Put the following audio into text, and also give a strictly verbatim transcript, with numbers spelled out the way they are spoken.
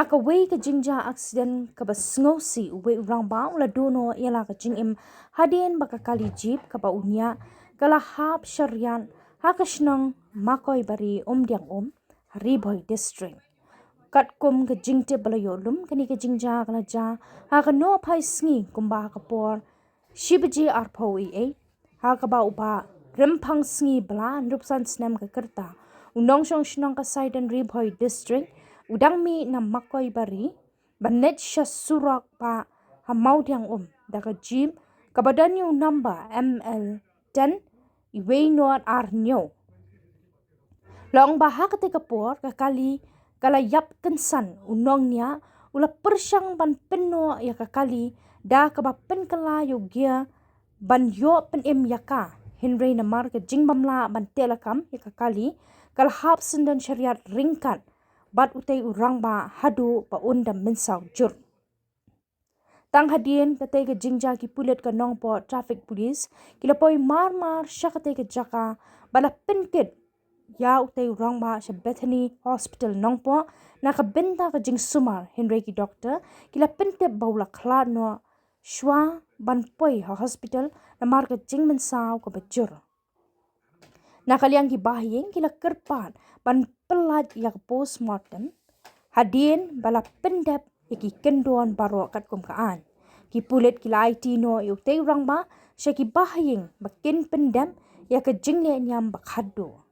Kawei ka jingjia aksiden kaba sngewsih, uwei u rangbah u la duh noh ïa la ka jingim hadien ba ka kali jip kaba u niah ka la hap shariat ha ka shnong Makoibari, Umdiang Um, Ri Bhoi District. Katkum ka jingtip ba la ïoh lum, kane ka jingjia ka la jia ha ka nohphai sngi kumba ha ka por shi baje arphew eiei, ha kaba u Bah Rympang Sngi Blah, hynriewphew san snem ka rta, u nongshong shnong Kasaiden, Ri Bhoi District, u dang mih na Makoibari ban leit sha surok bah ha Mawdiang Um da ka jip kaba don ïa u number M L ten, uwei not ar hynñiew. Long ba ha katei ka por ka kali ka la ïap kynsan, u nongniah u la pyrshang ban pynnoh ïa ka kali da kaba pynkylla ïa u gear ban ïoh pynim ïa ka, hynrei namar ka jingbym lah ban teh lakam ïa ka kali, ka la hap syndon shariat ryngkat bad utei u rangbah haduh ba un da mynsaw jur. Tang hadien katei ka jingjia, ki pulit ka Nongpoh Traffic Police ki la poi mar mar sha katei ka jaka bad la pynkit ïa utei u rangbah sha Bethany Hospital Nongpoh na ka bynta ka jingsumar, hynrei ki doktor ki la pyntip ba u la khlad noh shuwa ban poi ha hospital namar ka jingmynsaw kaba jur. Na ka liang ki bahaïing ki la kyrpad ban pyllait ïa ka postmortem hadien ba la pyndep ïa ki kyndon baroh katkum ka aiñ. Ki pulit ki la aiti noh ïa utei u rangbah sha ki bahaïing ba kin pyndep ïa ka jingleh niam ba khatduh.